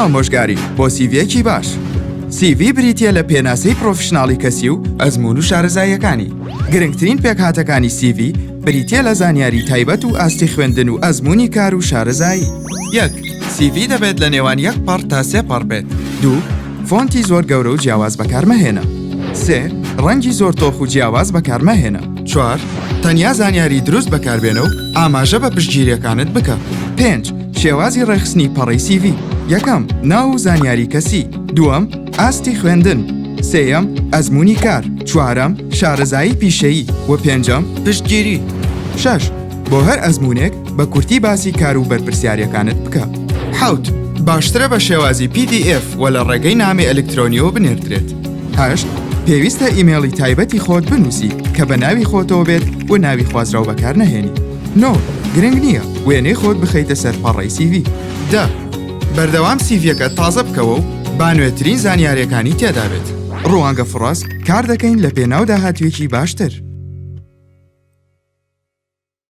ئامۆژگاری بۆ سیڤیەکی باش. سیڤی بریتییە لە پێناسەی پرۆفیشناڵی کەسی و ئەزموون و شارەزاییەکانی. گرنگترین پێکهاتەکانی سیڤی بریتییە لە زانیاری تایبەت و ئاستی خوێندن و ئەزموونی کار و شارەزایی. یەک، سیڤی دەبێت لە نێوان یەک پەڕ تا سێ پەڕ بێت. دوو، فۆنتی زۆر گەورە و جیاواز بەکارمەهێنە. سێ، ڕەنگی زۆر تۆخ و جیاواز بەکارمەهێنە. چوار، تەنیا زانیاری دروست بەکاربێنە و ئاماژە بە پشتگیرییەکانت بکە. پێنج، شێوازی ڕێکخستنی پەڕەی سیڤی، یەکەم، ناو و زانیاری کەسی، دووەم، ئاستی خوێندن، سێیەم، ئەزموونی کار، چوارەم، شارەزایی پیشەیی و پێنجەم، پشتگیری. شەش، بۆ هەر ئەزموونێک بە کورتی باسی کار و بەرپرسیارییەکانت بکە. حەوت، باشترە بە شێوازی PDF و لە ڕێگەی نامەی ئەلکترۆنییەوە بنێردرێت. هەشت، پێویستە ئیمەیڵی تایبەتی خۆت بنووسی کە بە ناوی خۆتەوە بێت و ناوی خوازراو بەکار نەهێنی. نۆ، گرنگ نییە وێنەی خۆت بخەیتە سەر پەڕەی سیڤی. دە، بەردەوام سیڤیەکەت تازە بکەوە و با نوێترین زانیارییەکانی تێدا بێت. ڕوانگە فڕەس، کار دەکەین لە پێناو داهاتوویەکی باشتر.